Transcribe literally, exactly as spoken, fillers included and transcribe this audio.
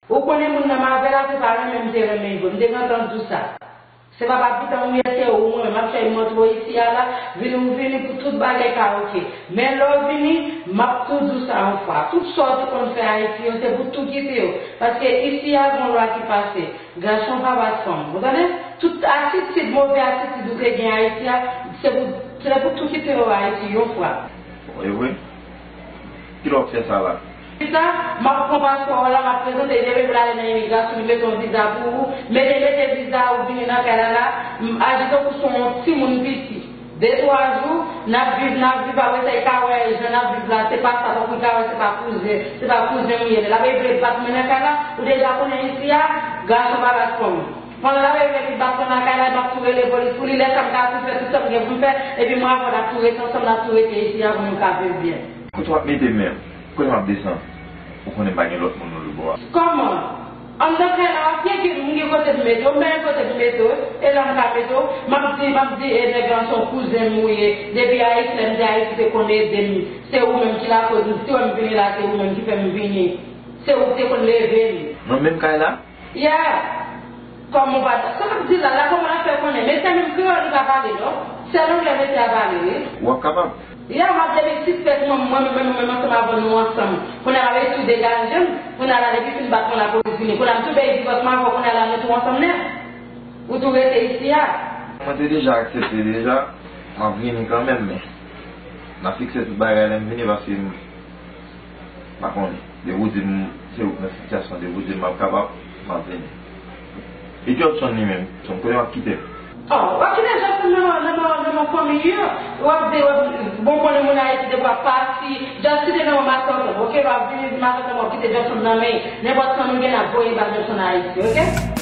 Ou konnen moun nan m avè l a, se pa renmen m te renmen l vre. M te gentan di w sa. Se pa pa pitan ou ye, se ou mwen menm ap fè m antre isi a la, vini ou vini pou tout bagay ka oke. Men lè w vini, m ap tou di w sa yon fwa. Tout sa w te konn fè Ayiti yo, se pou tou kite yo. Paske isi a, gon lwa ki pase. Gason pa bat fanm. Ou tande? Tout atitid, move atitid ou te gen Ayiti a, se pou, se pou tou kite yo Ayiti yon fwa. E vre? Kilè w ap fè sa la? Pita, m ap pran paspò w la, m ap prezante, depi pou l ale nan imigrasyon, li mete yon viza pou ou, mete, mete viza ou vini nan kay la la, m, aji tankou se yon timoun piti. De twa jou, n ap viv, n ap viv, apre sa, e ka wè jan n ap viv la, se pa sa, tankou e ka wè, se pa kouzen, se pa kouzen m ye. Lè l ap vle bat mwen nan kay la, ou deja konnen isi a, gason pa bat fanm. Pandan l ap vle bat mwen nan kay la, m ap tou rele polis pou li, lè sa m ka tou fè tout sa m gen pou m fè, epi mwen avè w n ap tou rete ansanm, n ap tou rete isi a pou nou ka viv byen. Kote w ap mete men w? Kote m ap desann? Ou konnen m pa gen lòt moun nan lòtbò a. Kòman? Anndan kay la, w ap gen, gen, m gen kote m mete w, m pa gen kote m mete w, e la m ka mete w, m ap di, m ap di, e nèg lan se yon kouzen m ou ye, depi Ayiti, lè m te Ayiti, te konn ede m, se ou menm ki lakoz, si w wè m vini la, se ou menm ki fè m vini, se ou ki te konn leve m. Nan menm kay la? Yeah. Kòman w pa, sa m ap di la, la kòman l ap fè konnen? Men se menm kreyòl li pa pale non. Sèl anglè mesye a pale wi. W ap kapab. Yeah, m ap depi sispèk mwen, mwen menm, mwen menm ansanm avè w nou ansanm. Kounye a l ap esou degaje m. Kounye a la depi fin bat mwen lapolis vini. Kounye a m tou bay divòs mwen avè w, kounye a la nou tou ansanm nèt. Ou tou rete isi a. Mwen te deja aksepte deja. M ap vini kanmenm, men m ap fikse tout bagay lè m vini paske m pa konnen. Depi w di m, se ou k nan sitiyasyon, depi w di m m ap kapab, m ap vini. E Judson li menm, Judson, kote w ap kite m? Oh, w ap kite Judson nan, nan, nan, nan fanmi yo. W ap di, w ap, bon, konnen moun Ayiti depi w ap pati, just kite nan men matant, ok? W ap vini di matant, w ap kite Judson nan men. Nenpòt sa nou gen, n ap voye ba Judson Ayiti, ok?